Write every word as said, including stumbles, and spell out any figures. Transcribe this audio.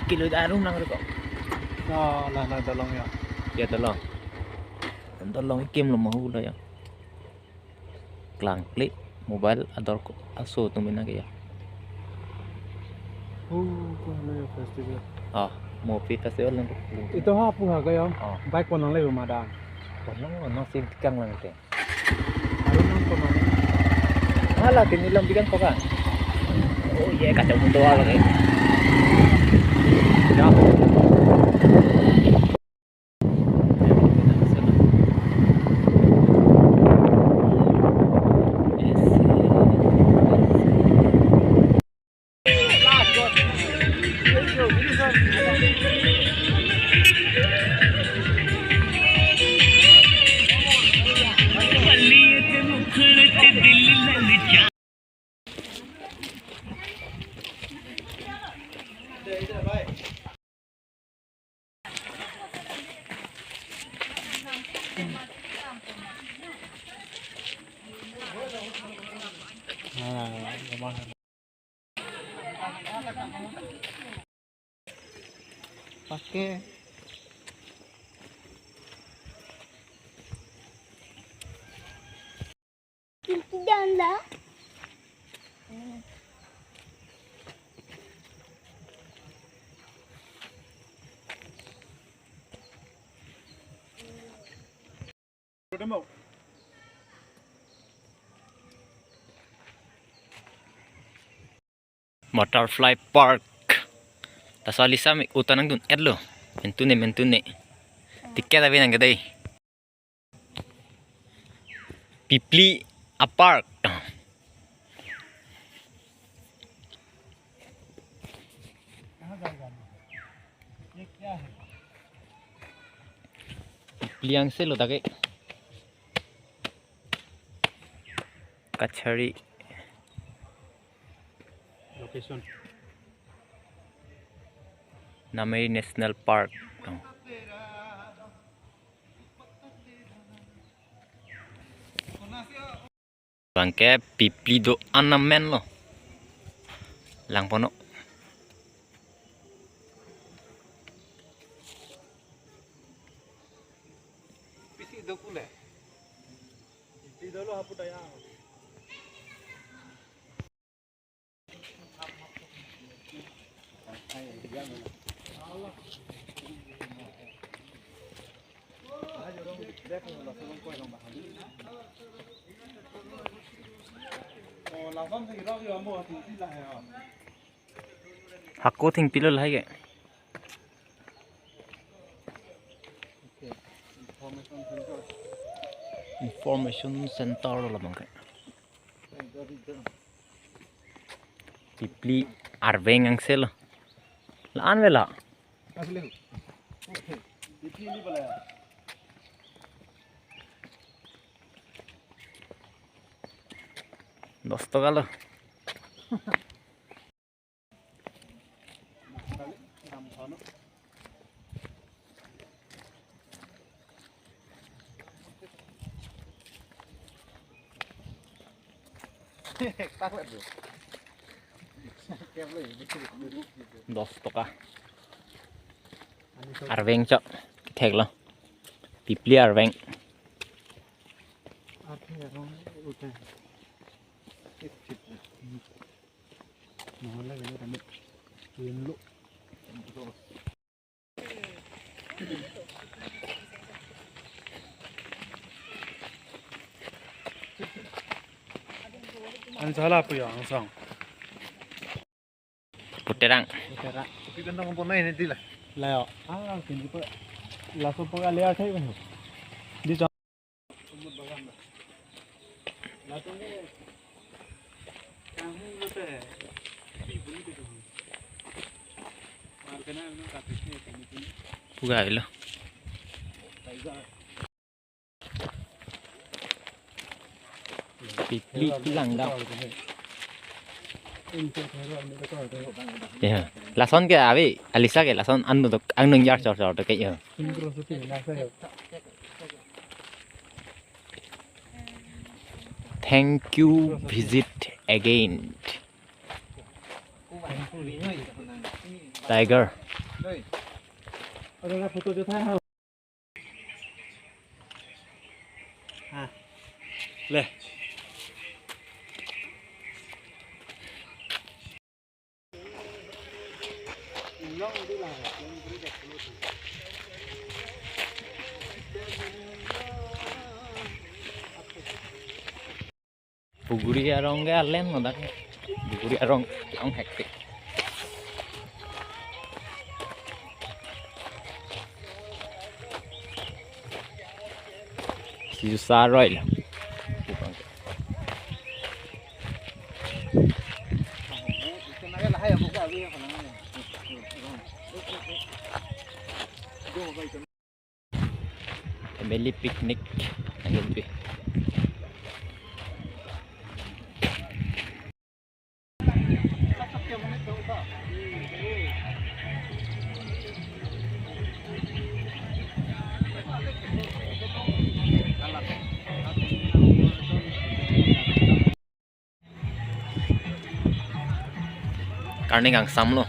Kilo da arum nang reko. Oh, la la dolong ya. Ya dolong. Dolong ikim lo mahu lo ya. Klangkli mobile ador ko aso tum bina ke ya. Oh, ko ano ya festival. Ah, Mopi Festival nang. Ito ha pu ha kayo. Oh. Bike ko nang le rumada. Ko nang nang si kang lang te. Arum nang ko nang. Hala kini lam bikan ko ka. Oh, ye kacau mutu lagi. Ya. Pakai. Dan lah. Butterfly Park. Laso alisa me uta nangdun-etlo. Mentune, mentune. Ticket ave nang kedai. Pipli a park. Pipli angse lo dak ke. Kachari. Location. Nameri National Park. Bangke pipli do-an amen lo. Langponnon. Pisi do kule. Pipli dolo hapu daya. Hako thengpi lo lahai ke. Information center lo labang ke. Pipli arveng angse lo. La-an vela. Dos taka lo. Dos taka. Arveng chok. Kethek lo. Pipli arveng. An sala pu ya, angsong. Puterang. Puterang. Kopi kantong kompo nai ini di la. La yo. Ah, kini pa. Laso pa kali athai kan. Di. Pugai lo. Pipli pilang dam. Ya, lason ke ave, alisa ke lason anu tok, anu jar chor chor tok ke ya. Thank you, visit again. Tiger. Hey. Ada photo jo tha. Ha. Le. Buguri arong ke alen modak. Buguri arong, arong hektik. Sisu saroi lo. Family picnic. Ayun, pi. Karni kangsam lo.